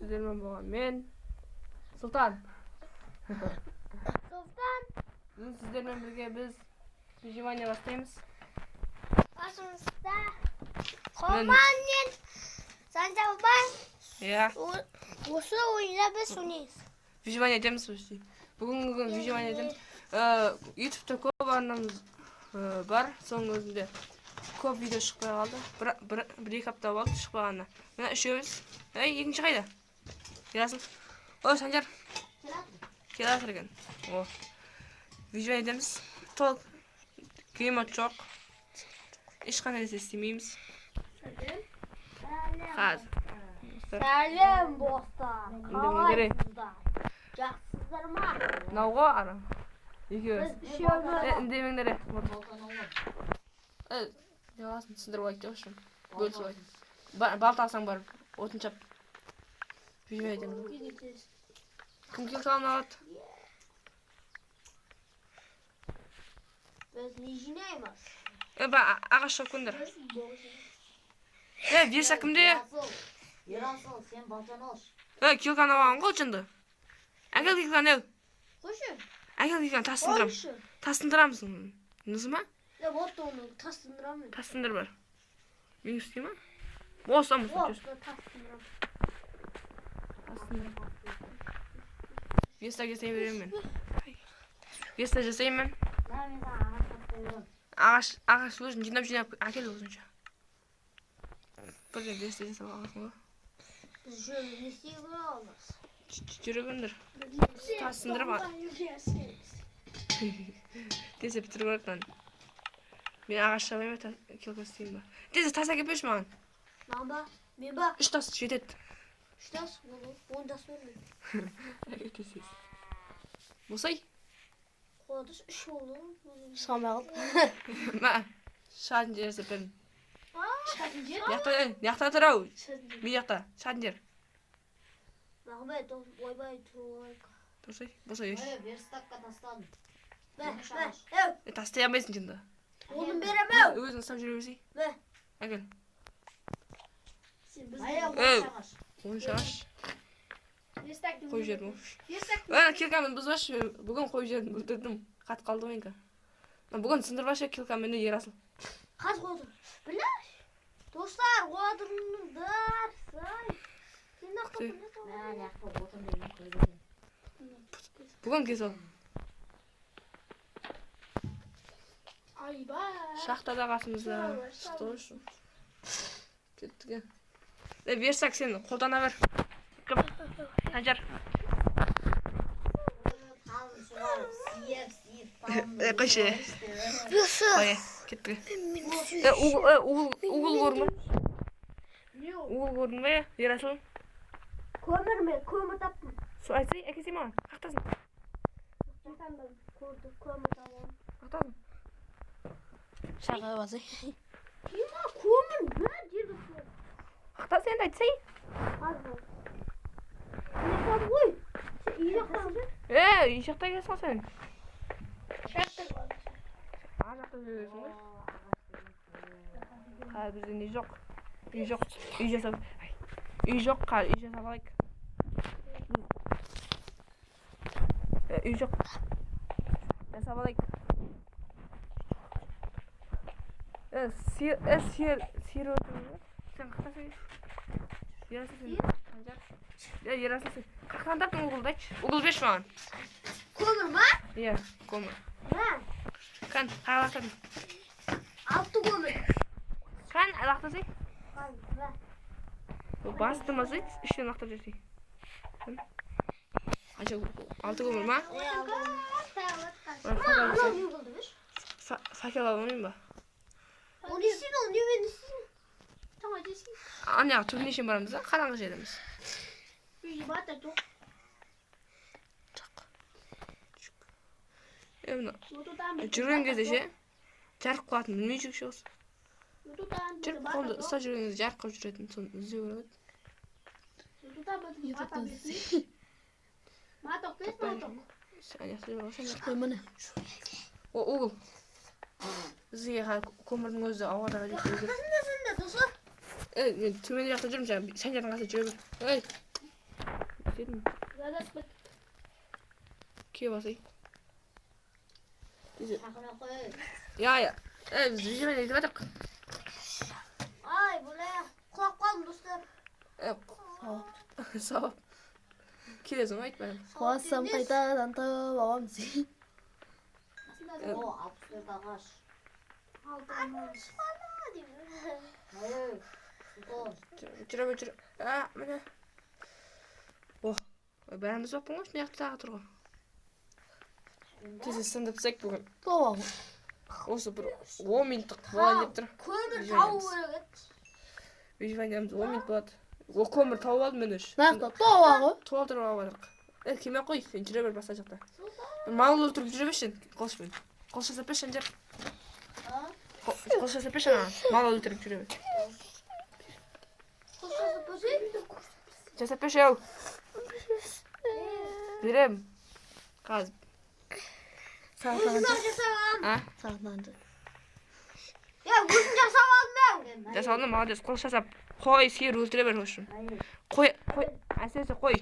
Сіздермен болған мен Сұлтан. Сұлтан. Бүгін сіздермен бірге біз выживание бастаймыз. Қасымызда Құрман мен Санжар бар. Иә. Осы ойында біз ойнаймыз. Выживание етеміз почти. Бүгінгі күн выживание етеміз. Ютубта көп арнамыз бар. Соның өзінде көп видео шықпай қалды. Бір екі апта болды шықпағанына. Мына үшеуміз. Ей, екінші қайда? Ерасыл. О, Санжар. Келе жатыр екен. О. Выживание етеміз. Толық геймод жоқ. Ешқандай нәрсе істемейміз. Қазір. Сәлем, достар. Қалайсыздар? Жақсысыздар ма? Мынау ғой ара. Екеуміз. Біз үшеуміз. Үндемеңдер. Жалғасын түсіндіріп алайық деп общем. Бөлісіп алайық. Балта алсаң барып, отын шап. Выживание етеміз. Кім килканы алады? Біз не жинаймыз? Ағаш шауып кеңдер. Верса кімде? Ерасыл, сен балтаны алшы. Килканы алған ғой жынды. Әкел килканы, ел. Қойшы. Әкел килканы, тас сындырам. Қойшы. Тас сындырамыз. Нысы ма? Я вот оны тас сындырамын. Тас сындыр бар. Мен істей ма? Болса Вот, тас сындырамын. Тас сындырам. Верса жасай беремін мен. Верса жасаймын мен. Мен саған ағаш тастай беремін. Ағаш өзің жинап-жинап әкел өзінше. Бірден верса жасап аласың ғой. Біз үшеуміз не істей аламыз? Жүре беріңдер. Тас сындырып ал. Тез бітіру керек мынаны. Мен ағаш шабайын ба, килка істеймін ба? Тез тас әкеліп берші маған. Маған ба? Мен ба? 3 тас жетеді. 3 тас? 10 тас бермеймін. Әкел тез. Босай. Қолда 3 болды. Шығамай қалды. Мә, шығатын жер жасап бердім. Шығатын жер? Мына тұр ау. Мен жақта, шығатын жер. Мағмет, ойбай тұру керек. Тұрсай, босай. Верстакқа тастадым. Мә, мә, Тастай алмайсың жынды. Оны берем ау. Өзің ұстап жүре берсей. Мә. Әкел. Сен біз Ағаш. 13 ағаш. Қойып жібердім. Килкамен бұзбашы, бүгін қойып жібердім, бүлдірдім. Қатып қалды ғой енді. Бүгін сындырбашы килкамен Ерасыл. Қазір қойдым. Біләш. Достар, қойдырыңдар. Сен Бүгін кес ол. Айбай. Шахтада қасымызда шықты ғой шу. Кеттік. Версак сен қолдана бер. Кім? Санжар. Қойшы. Қой, кеттік. Угол көрдің бе? Угол көрдің бе, Ерасыл? Көмір мен, көмір таптым. Сол айтсай, әкелсей маған. Қақтасың. Көмір табамын. Қақтасың. Шаға басай. Кима, көмір бір жерде көмір. Қақтасы енді айтсай. Қазір. Не қады ғой? Сен үй жақтан жүр. Үй жақта келесің ғой сен. Шақта бар. Ар жақта жүресің ғой. Қазір бізде не жоқ? Үй жоқ. Үй жасап. Үй жоқ, қазір үй жасап алайық. Үй жоқ. Жасап алайық. Сиыр өтірді ме? Сен қақтасың? Ерасыл сен. Санжар. Ерасыл сен. Қақтан таптың угылды айтшы. Угыл берші маған. Көмір ма? Иә, көмір. Мә. Кән, қай лақтырдың? 6 көмір. Кән, лақтырсай. Кән, мә. Бастырмасай, іштен лақтырып жіберсей. Қанша 6 көмір ма? Факел ала алмаймын ба? Оны істейді, оны немен істейсің? Жаңа жесін. Ана түбіне шейін барамыз да, қараңғы жеріміз. Үй бата жоқ. Жоқ. Мына жүрген кезде ше, жарық қылатын білмей жүрші осы. Жүріп қолды ұстап жүрген кезде жарық қылып жүретін, соны іздеу керек еді. О, угол. Бізге көмірдің өзі ауадағы жеткізеді. Қасында достар. Мен төмен жақта жүрмін, жаңа Санжардың қасында жүре бер. Ей. істедім? Ке басай. Я, я. Біз выживание етіп жатырық. Ай, бля, құлап қалдым, достар. Сауап. Келесің ғой, айтпаймын. Құласам қайтадан тауып аламын десең. О, 64 ағаш. Жүре бер, жүре. А, міне. О, бәріміз баппын ғой, мына жақта тағы тұр ғой. Тез сындырып тастайық бүгін. Тоба. Осы бір 10 минуттық болайын деп тұр. Көмір табу керек еді. Выживаниямыз 10 минут болады. О, көмір тауып алдым мен үш. Мына жақта тоба ғой. Толтырып алып жатырық. Келмей ақ қой, сен жүре бер басқа жақта. Бір мал өлтіріп жүре берші сен, қылышпен. Қылыш жасап берші, Санжар. Қылыш жасап берші ана, мал өлтіріп жүре бер. Қылыш жасап берсей? Жасап берші, ау. Берем. Қазір. Өзім жасап аламын. А? Сағат. Я, өзім жасап алдым, ау. Жасалды, молодец, қылыш жасап. Қой, сиыр өлтіре бер, в общем. Қой, қой, әсіресе қой.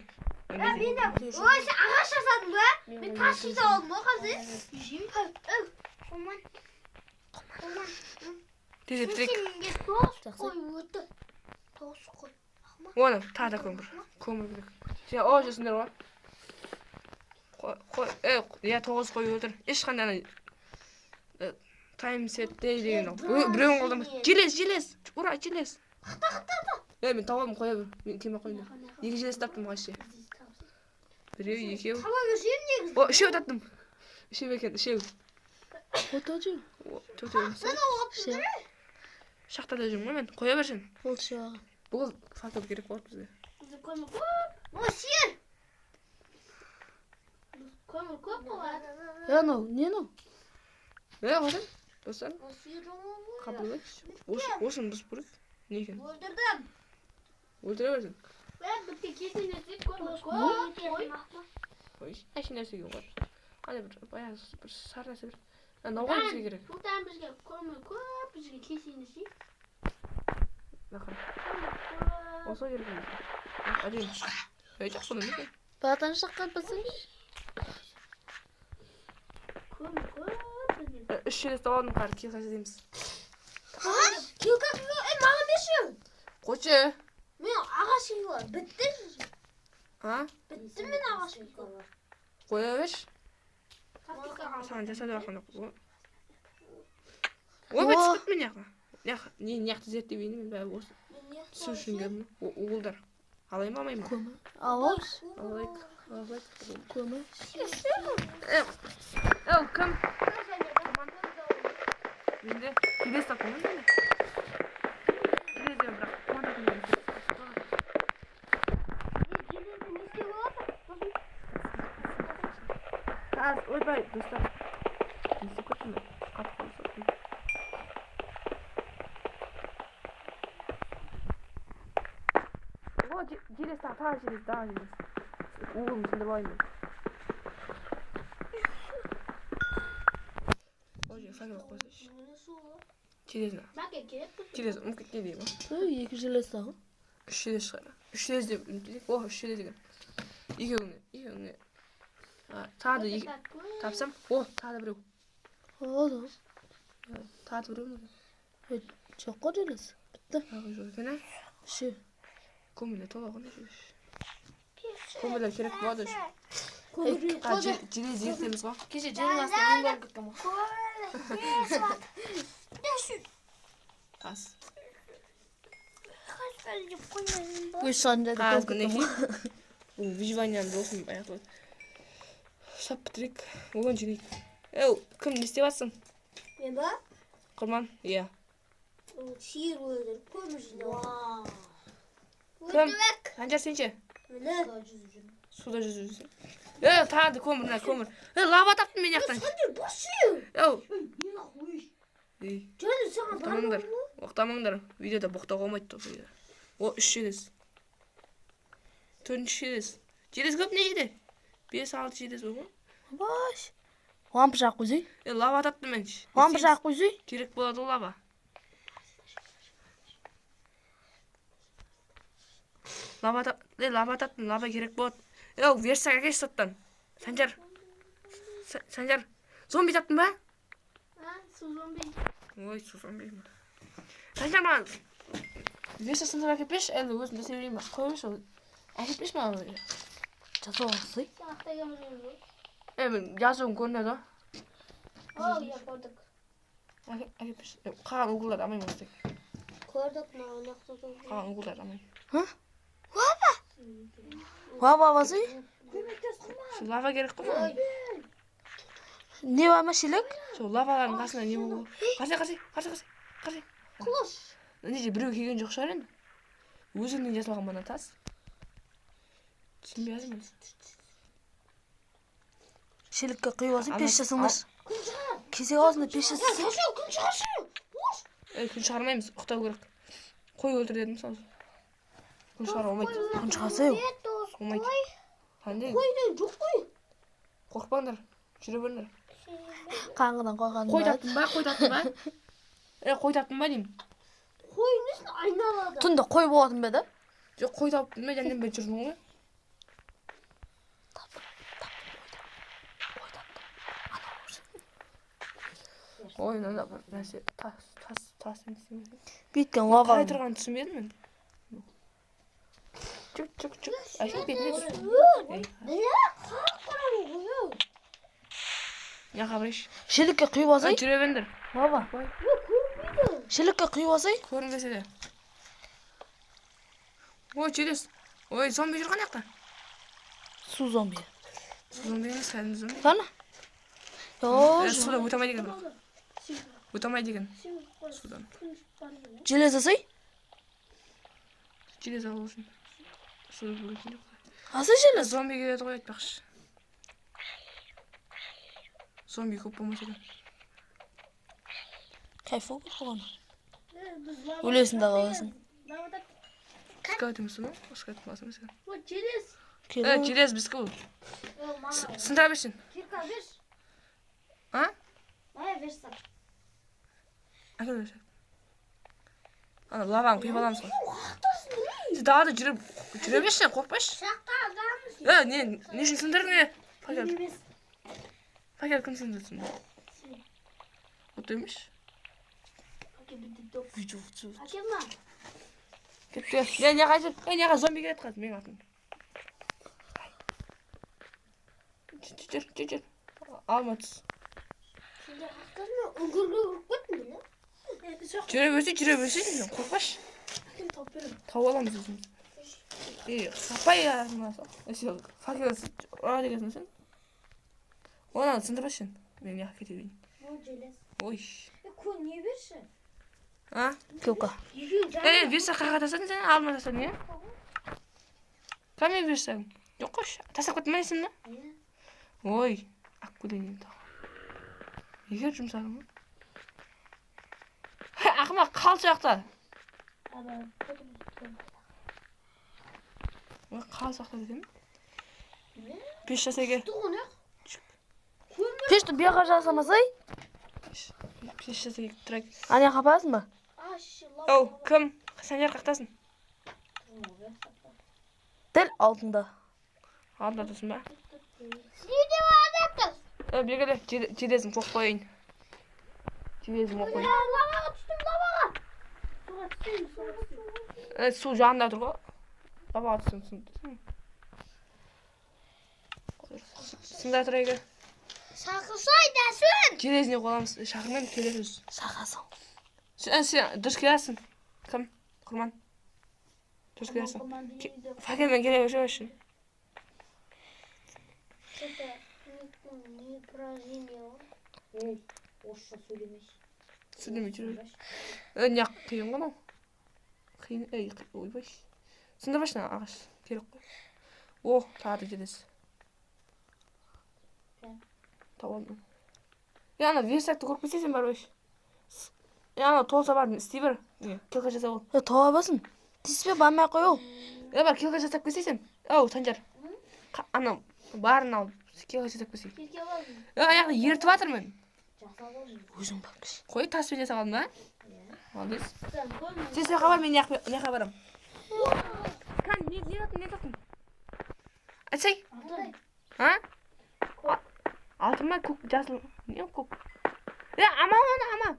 Я, мен де ой, сен ағаш жасадың ба? Мен тас жасап алдым ғой қазір. Жеймін. Қоман. Қоман. Тез бітірейік. Сенге тоғыз қой өтті. Тоғыз қой. Оны, тағы да көмір. Көмір керек. Сен о жесіңдер ғой. Қой, иә, 9 қой өлтір. Ешқандай ана тайм сет дей деген ол. Біреуін қолданба. Желез, желез. Ура, желез. Мен тауып алдым, қоя бер. Мен келмей қойыңдар. 2 желез таптым вообще. Біреу, екеу. Таба берсем негізі. О, үшеу таптым. Үшеу екен, үшеу. О, төртеу. О, төртеу емес. Үшеу. Шахтада жүрмін ғой мен. Қоя бер сен. Ол үшеу. Бұл факел керек болады бізге. Бізде көмір көп. О, сиыр. Көмір көп болады. Анау, не анау? Қойсаң, достар, О, сиыр ғой. қабылдайықшы. Осыны бұзып көрейік. Не екен? Өлтірдім. Өлтіре берсін. Бірақ бітті кесен етсек көмір көп. Қой. Ой, әшейін нәрсе екен ғой. Ана бір баяғы бір сары нәрсе бір. Мынау ғой бізге керек. Сұлтан бізге көмір көп, бізге кесен етсек. Нақыр. Осы керек бізге. Әдемі. Ей, жоқ, бұны не екен? Батан шаққан басайшы. Көмір көп бізге. Үш желез тауып алдым, қазір килка жасаймыз. Килка, маған берші. Қойшы. Мен ағаш килка бітті. А? Бітті мен ағаш килка. Қоя берші. Саған жасап жатқан жоқпыз ғой. Ойбай, түсіп кеттім мен жаққа. Не, мына зерттеп едім мен бәрі осы. Түсу үшін келдім. Уылдар. Алайын ба, алмайын ба? Көмір. Аламыз. Алайық, алайық. Көмір. Ау, кім? Менде келесі таптым ғой менде. Келесі бірақ қуантатын емес. Қазір, ойбай, достар. Не істеп кеттім мен? Қатып қалды сосын. О, желез тағы, тағы желез, тағы желез. Уылын сындырып алайын мен. Ой, факел қойсайшы. Железні. Желез ұмытып кеткен деймін ғой. Екі желез тағы. Үш желез шығар. Үш желез деп үміттенейік. О, үш желез екен. Екеуіңе, екеуіңе. Тағы да екі тапсам. О, тағы да біреу. О, да. Тағы да біреу ме? Жоқ қой желез. Бітті. Тағы жоқ екен, ә? Үшеу. Көмірлер тола ғой, не желез. Көмірлер керек болады уже. Желез ертеміз ғой. Кеше жердің астына мен көріп кеткен ғой. Тас. Өз шығатын жерде Қазір көріп кеткен ғой. мінекей. Выживаниямыз осымен аяқталады. Сап бітірейік. Оған жинайық. Еу, кім не істеп жатсың? Мен ба? Құрман, иә. Сиыр өлтіріп, көмір жинап. Кім? Санжар, сен ше? Міне. Суда жүзіп жүрсің. Тағы да көмір, мына көмір. Лава таптым мен жақтан. Санжар, басшы. Еу. Ей, Және саған боқтамаңдар. Боқтамаңдар. Видеода боқтауға болмайды топ видеода. О, үш желез. Төртінші желез. Желез көп не жерде? 5-6 желез бар ғой. Баш. Оған пышақ қойсай. Лава таптым мен. Оған пышақ қойсай. Керек болады ол лава. Лава таптым, лава керек болады. Ей, верстак әкелші соттан. Санжар. Санжар. Зомби таптың ба? А, су зомби. Ой, су зомби. Санжар маған верстак сындырып әкеліп берші, әлі өзім жасай берейін ба? Қоя берші ол. Әкеліп берші маған. Жасау алсай. Е, мен жазуым көрінеді ғой. О, я көрдік. Әкеліп берші. Қалған уголдарды алмаймын осы. Көрдік, маған ақтадым. Қалған уголдарды алмаймын. Лава! Лава алсай? Сол лава керек қой маған. Не бар ма шелек? Сол лавалардың қасында не болу? Қарсы, қарсы, қарсы, қарсы, қарсы. Қылыш. Мына жерде біреу келген жоқ шығар енді. Өзіңнен жасалған мына тас. Түсінбей жатырмын. Шелекке құйып алсай, пеш жасаңдаршы. Кесек аузында пеш жасасай. Күн шығаршы. Ей, күн шығармаймыз, ұйықтау керек. Қой өлтір дедім сол. Күн шығара болмайды. Күн шығарсай. Болмайды. Қандай? Қой деген жоқ қой. Қорықпаңдар, жүре беріңдер. Қаңғыдан қойған. Қой таптың ба? Қой таптың ба? Е, қой таптың ба деймін. Қой несін айналады? Түнде қой болатын ба еді? Жоқ, қой таптым ба, жәннен бері жүрдің ғой. Таптым, қой таптым. Ой, мынада бір нәрсе тас, тас, тас емес. Бүйткен лава. Қалай тұрғанын түсінбедім мен. Чүк, чүк, чүк. Әшейін бетіне түс. Біле, қап-қараңғы ғой. Не қабырайшы. Шелекке құйып алсай. Жүре беріңдер. Лава. Көрінбейді. Шелекке құйып алсай. Көрінбесе де. Ой, через. Ой, зомби жүр қана жақта. Су зомби. Су зомби емес, кәдімгі зомби. Қана? О, Суда өте алмайды екен бірақ. Өте алмайды екен. Судан. Желез алсай? Желез алу үшін. Суда бөгетін жоқ. Алсай желез. Зомби келеді ғой айтпақшы. Зомби көп болмаса да. Кайф көп болған. Өлесің да қаласың. Скелет емес ол, скелет болмаса емес. Ой, желез. Е, желез біздікі ол. Сындыра берсін. Кирка берші. А? Мая верстак. Әкел верстак. Ана лаваны құйып аламыз ғой. Сен далада жүре берші, қорықпашы. Шақта адамыз. Е, не үшін сындырдың не? Факел. Факел кім сындырды сонда? От емес. Әкел ма? Кетті. Не, не қайтып? Е, неға зомби келеді қазір менің артымда. Жүр, жүр, жүр. Алма түс. Сендер қақтасың ба? Үңгірге кіріп кеттің бе? Жүре берсе, жүре берсе, қорықпашы. Тауып аламыз өзіміз. Ей, қапай сен факел ұра дегенсің сен. Оны сындырбашы сен. Мен мына жаққа кете берейін. Ой. Көн не берші? А? Кеука. Е, верстак қайға тастадың сен? Алма тастадың, иә? Кәме верстагың? Жоқ қойшы. Тастап кеттің ба сен да? Ой, алып келейін енді. Егер жұмсадың ғой. Ақымақ, қал жақта. Ой, қал жақта дедім. 5 жасай кел. Пешті бұяққа жасамасай? 5 жасай тұрайық. Ана қапасың ба? Оу, кім? Санжар қақтасың? Дәл алдында. Алдында тұрсың ба? Сенде бар. Бергеле, железін қойып қояйын. Железін қойып қояйын. Лаваға түстім, лаваға. Суға түстім, суға түстім. Су жағында тұр ғой. Лаваға түстім, су. Сында тұр егер. Шақырсай дәсін. Железіне қоямыз. Шақырмаймын, келеді өзі. Шақырсың. Сен дұрыс келесің. Кім? Құрман. Дұрыс келесің. Факелмен келе берші вообще. Ей, орысша сөйлемеші. Сөйлемей жүре бер. Не қиын ғой мынау. Қиын, ей, ойбай. Сындырмашы мына ағаш. Керек қой. О, тағы да желез. Тауып алдым. Е, ана верстакты көріп кетсең сен барып. Е, ана толса бар, істей бер. Не, килка жасап ал. Е, тауа басын. Тиіспе, бармай ақ қой ол. Е, бар, килка жасап келсей сен. Ау, Санжар. Ана барын алып, килка жасап келсей. Кирке алдым. Е, аяқты ертіп жатырмын. Өзің бар кіші. Қой, таспен жасап алдым ба? Молодец. Сен сол жаққа бар, мен мына жаққа барамын. Кән, не таптың, не таптың? Айтсай. А? Алтын ба, көк, жасыл? Не көк? Е, ама оны, ама.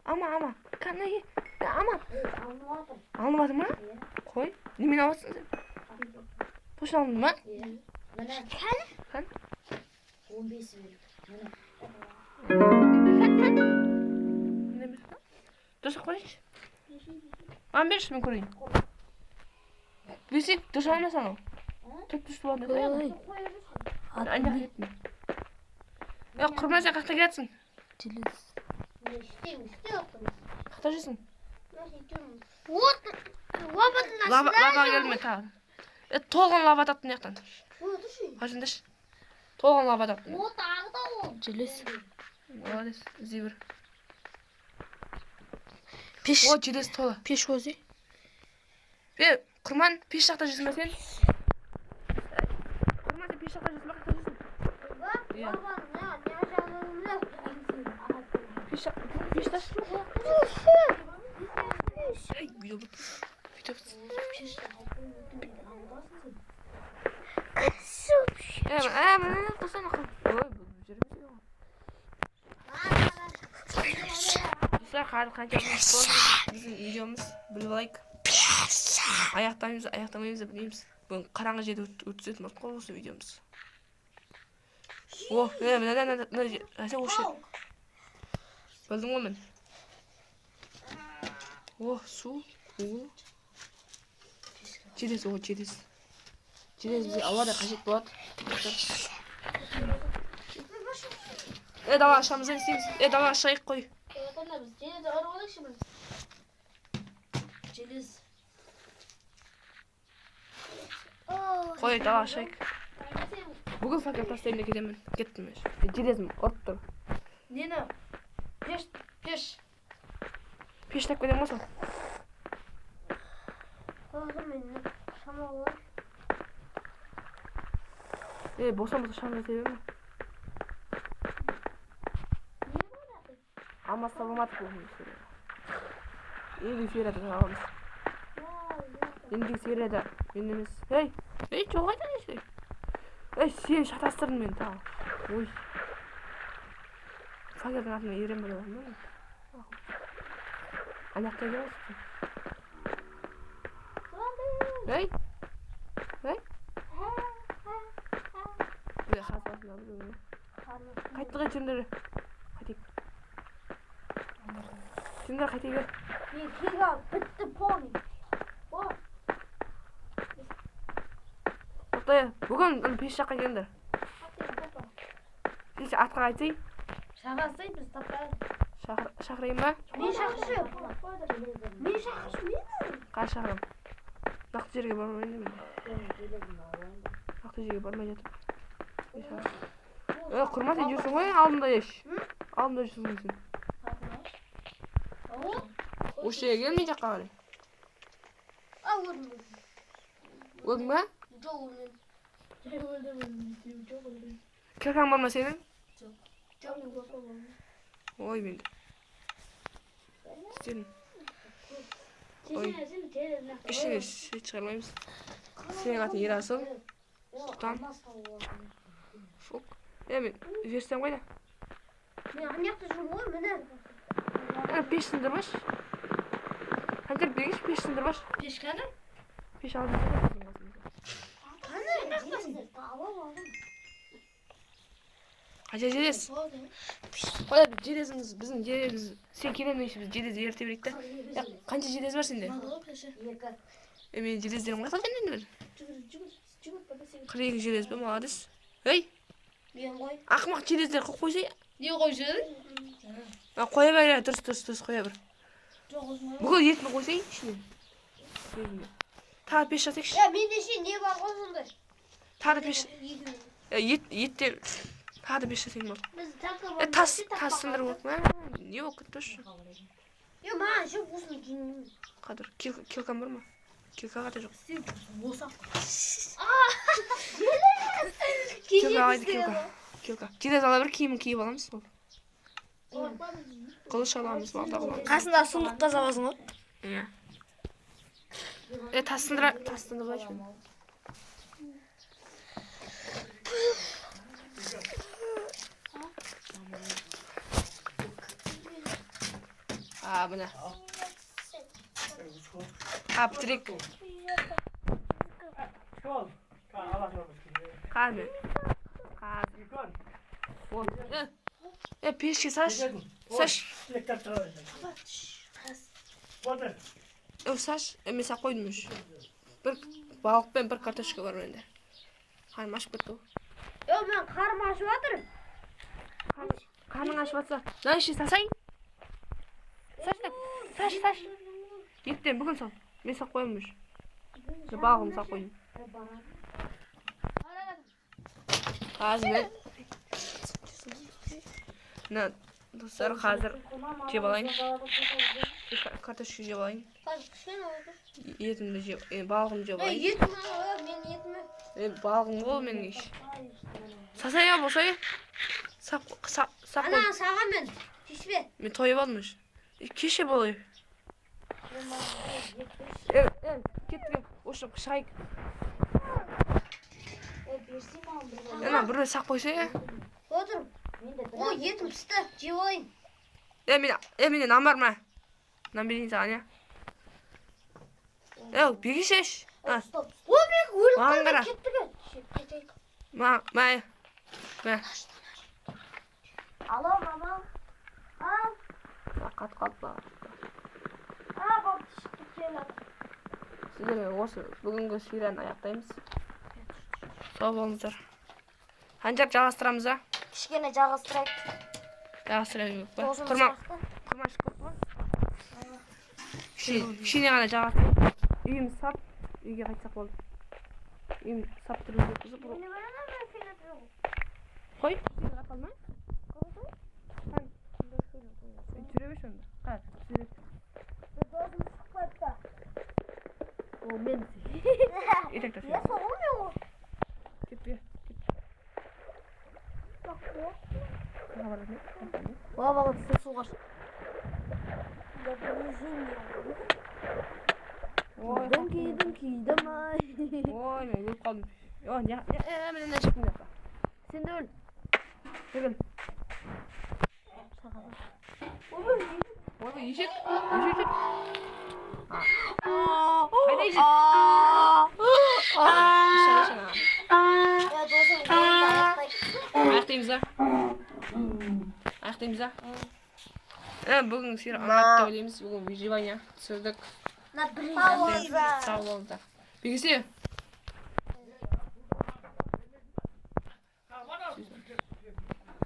Ама, ама. Кән, е, ама. Алынып жатыр ма? Қой. Немен аласың сен? Точно алынды ма? Міне. Кән? 15 берді. Міне. Кән, кән. Не емес па? Дұрыс қойшы. Маған берші, мен көрейін. Берсек, дұрыс алмас анау. Төрт дұрыс болады. Ой. Ана жаққа кеттім. Е, Құрман, сен қақта келатсың? Желез. Қақта жүрсің? От, лабаның Лава, астында. лава келдім мен тағы. Е, толған лава таптым мына жақтан. Қарасаңдаршы. Толған лава таптым. От ағды ол. Желез. Молодец, іздей бер. Пеш. О, желез тола. Пеш өзі. Е, Құрман, пеш жақта жүрсің ба сен? Құрман, сен пеш жақта жүрсің ба, қақта жүрсің? Иә. Пеш жақ, пеш таш. Ай, видео бітті. Видео бітті. Е, е, міне, тоқсан ақыл. Ой, бұл жеріміз ғой. Достар, қазір қанша болды біздің видеомыз, біліп алайық. Аяқтаймыз, аяқтамаймыз деп білмейміз. Бүгін қараңғы жерде өткізетін болдық қой осы видеомыз. О, міне, міне, міне, міне, міне, осы жер. Білдім ғой мен. О, су, угол. Желез, о, желез. Желез бізге ауада қажет болады. Е, дала ашамыз да не істейміз? Е, дала ашайық қой. Желез. Қой, дала ашайық. Бүгін факел тастаймын да кетемін. Кеттім мен. Железім ұрып тұр. Нені? Пеш, пеш. Пеш тап кетемін ғой сол. Е, босан болса шам жасай берме. Алмас таба алмадық бүгін серияда. Ендігі серияда табамыз. Ендігі серияда мен емес. Ей, ей, жоқ қайда не? Ей, сен шатастырдың мені тағы. Ой. Факелдің артына ерен бар ма? Ана жақта екен ғой. Ей! Ей! Ой, қазасына біреуіне. Қайттық ей, жүріңдер. Қайтайық. Жүріңдер, қайтайық. Мен кек алып бітті полный. Тоқтай, бүгін ана пеш жаққа келіңдер. Пеш атқа қайтсай. Шақырсай, біз таппаймыз. Шақырайын ба? Мен шақыршы. Мен шақыршы, мені. Қалай шақырамын? Нақты жерге бармайын мен. Нақты жерге бармай жатып. Е, Құрман, сен жүрсің ғой алдында еш. Алдында жүрсің ғой сен. Осы жерге кел, мен жаққа қарай. А, өлдім. Өлдің ба? Жоқ, өлмедім. Жоқ, өлдім. Кіркаң бар ма сенің? Жоқ, мен қорқамын. Ой, мен. Істедім. Ой. Ештеңе шет шығармаймыз. Сенің атың Ерасыл. Сұлтан. Фук. Е, мен верстам қайда? Мен ана жақта жүрмін ғой, міне. Ана пеш сындырмашы. Қанжар, бергеші, пеш сындырмашы. Пеш қане? Пеш алдымызда біздің қасымызда. Қанша желез? Қоя, железіміз, біздің железіміз. Сен келемін дегенше біз желез ерте берейік та. Е, қанша желез бар сенде? Екі. Е, менің желездерім қайда екен енді бір? 42 желез бе, молодец. Ей, Мен ғой. ақымақ желездер қойып қойсай. Не қойып жібердің? А, қоя бер, иә, дұрыс, дұрыс, дұрыс, қоя бер. Жоқ, өзім қоямын. Бүкіл етін қойсай ішіне. Тағы пеш жасайықшы. Е, менде ше не бар ғой сондай? Тағы да пеш. Екі. Е, ет, еттер. Тағы да пеш жасайын болды. Біз трактор Е, тас, тас сындырып болды ма? Не болып кетті осы? Е, маған ше осыны жеймін. Қадыр, килкам бар ма? Килка қайда жоқ? Босақ. Килка қайда, килка? Килка. Желез ала бер, киімін киіп аламыз ол. Қылыш аламыз, балта аламыз. Қасында сұмдыққа саласың ғой. Иә. Тас сындырып алайыншы мен. А, міне. А, бітірейік. Қазір. Қазір. Пешке саш. Саш. Саш, мен сап қойдым үш. Бір балық пен бір картошка бар менде. Қарным ашып кетті ғой. Мен қарным ашып жатыр. Қарның ашып жатса, мына ішіне салсайын. Саш, саш, саш. Еттен бүгін сал. Мен сап қоямын үш. Балығымды сап қойдым. Қазір мен. Мына достар қазір жеп алайын. Картошка жеп алайын. Етімді жеп, балығымды жеп алайын. Етім, мен етімі. Балығым ғой менің еш. Сасай болсай. Сап, сап, сап. Ана саған мен. Тиіспе. Мен тойып алдым үш. Кеше болай. Кеттік. Осы шығайық. Ана біреу сақ қойса, е? Отыр. О, етім пісті. Жеп алайын. Менде нан бар ма? Нан берейін саған, е? Бергеші еш. О, мен өліп Маған қалдым. қара. Кеттік. Қайтайық. Ма, ма, ма. Алло, мама. Ал. Қатып қалды маған. А, болды, шықты келіп. Сіздерге осы бүгінгі серияны аяқтаймыз. Сау болыңыздар. Ханжар жалғастырамыз, а? Кішкене жалғастырайық. Жалғастыра берейік па? Досымыз Құрма, шықты. құрма шығып кетті ғой. Кішкене ғана жалғастырайық. Үйіміз сап, үйге қайтсақ болды. Үйім сап тұру керек болса, бұл- Қой. Сен қатып қалма. Жүре берші онда. Қара, жүре. Досым шығып қойыпты. О, мен. Етек Я соғылмай ғой. Кеттік. Баба, су суға. Ой, Діңкейдім, күйдім ай. ой, мен өліп қалдым. Ой, не, мен мына шықтым жаққа. Сен де өл. Кел. Ой, ешек, ешек жүр. Қайда ешек? Ешек, ешек. Я досым аяқтайық. Аяқтаймыз, а? Аяқтаймыз, а? Бүгін серия ұнады деп ойлаймыз. Бүгін выживание түсірдік. На бір Сау болыңыздар. Бегесе.